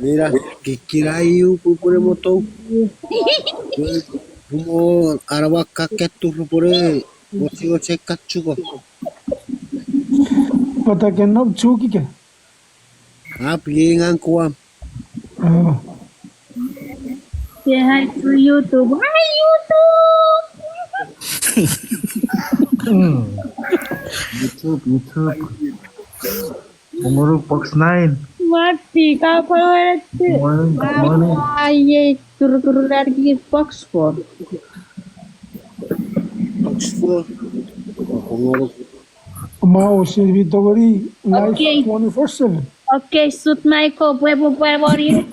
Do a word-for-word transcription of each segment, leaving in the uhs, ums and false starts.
Ina, kikira iu pupune motou. Pumo arawa kaketuru pune mochiwoche kachuko. Pataken nom chukike. Ap yengan kuam. Oh. Say hi to YouTube. Hi, YouTube. YouTube, YouTube. Punguruk box nine. Mati, kapawarete. Morning, morning. Ai, ei, turuturu ran ki box four. Box four. Punguruk. Ma o se mi tongeni live. Okay. Twenty-four seven. Okay, sut Michael, pwe, pwe, pwe, pwe, pwe.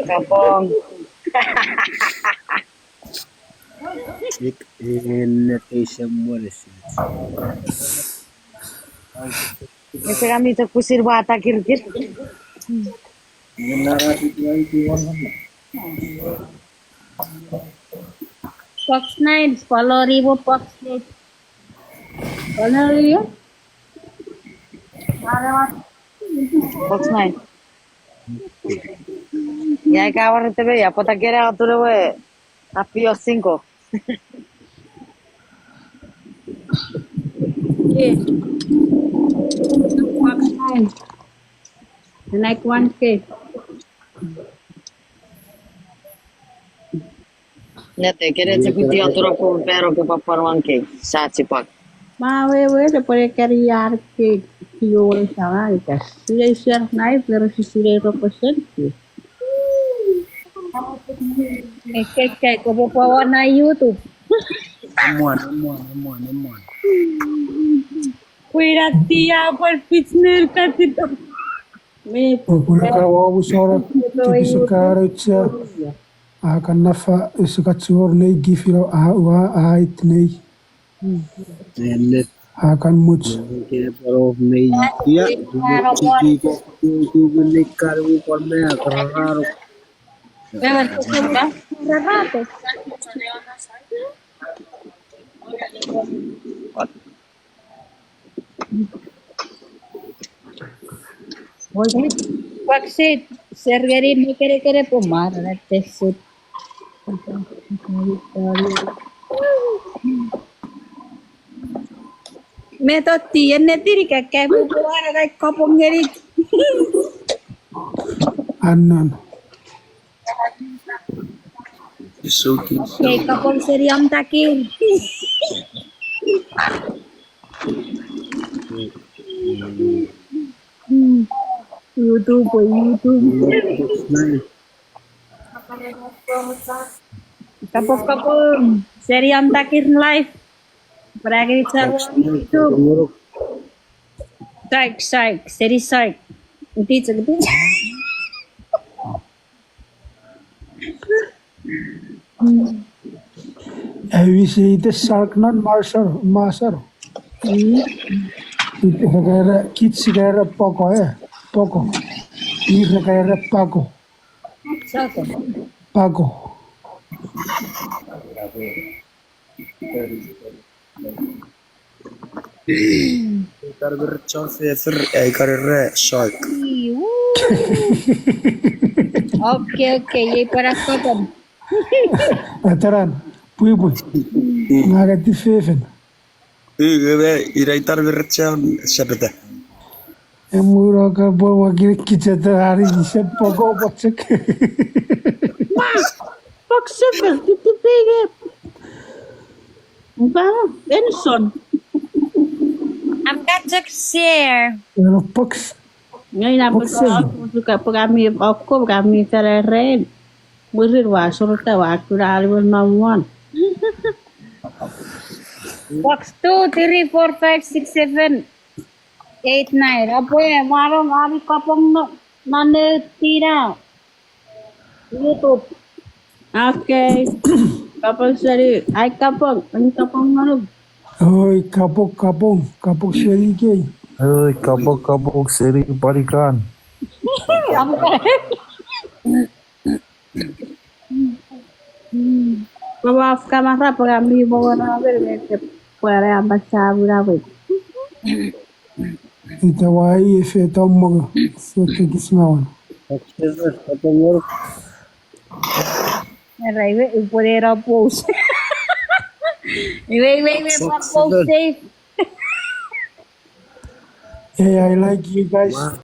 Kapong. Sik, eh, ne te se mweres. Ese kami to kusir wa takirkir. Box nine, follow ribo box eight. Follow ribo. Box nine. Ya ka warete me ya pota kena otune we. Happy you're single. Yes. Box nine. Like one K. Nete, kere che kuti aturo ko pero ke papar one K. Sa chipak. Ma wewe, te pore kari ar ke kiyo we sama ita. Sile share nai, pero si sile represent. Ekkekke, kopwe pwawon na YouTube. Emwan, emwan, emwan, emwan. Kuina tia pwan pitsner katito. Me pwe kuna kawa usoro, tipiso karocha. A kan nafa, ese kachor nei gifilo, a ua, a it nei. Ennet. A kan much. Ke paro mei tia, much ki ko, ku, ku, ku, ne karu, ku, me, a, kararo. Kwak sit, sergeri mekerekere pwe mara na tesut. Metoti, enne tiri kakkai pwe mara na kapong ngeni. Annan. It's okay. Okay, kapong seri am takir. YouTube, YouTube. Kapong, kapong, seri am takir live. Beragin sa YouTube. Saik, saik, seri saik. Uti, uti. Ai wisi ite shark non Marshall, Marshall. Ite kere, kich kere poko, eh, poko. Ire kere pako. Pako. Tarber chon fefer, ai karere shark. Okay, okay, iei pwe na koton. Ataran, pwipwi. Ngakati fefen. Ii, ina itar berechon sepeta. Emuro ka pwe wakil kichete ari sepoko pochek. Wa, pok sepel, titipige. Ba, Benson. Am kachek share. Ero pok. Ngai na pok sepel. Pok kami, pok kami tara ren. Mwirin wa sorota wa kuna aliwen mamuan. Box two, three, four, five, six, seven, eight, nine. Apwe, maro ngami kapong no, nane tina. YouTube. Okay. Kapong seri, ai kapong, ai kapong nganu. Oi, kapong, kapong, kapong seri kei. Oi, kapong, kapong seri parikan. Papa afka mara pwe ami mo na ber me ke pwere amba chabu na ber. Ita wai efe tommong, efe kekis ngawan. Era iwe, upwene na pous. Iwe, iwe, iwe, pwan pous safe. Hey, I like you guys.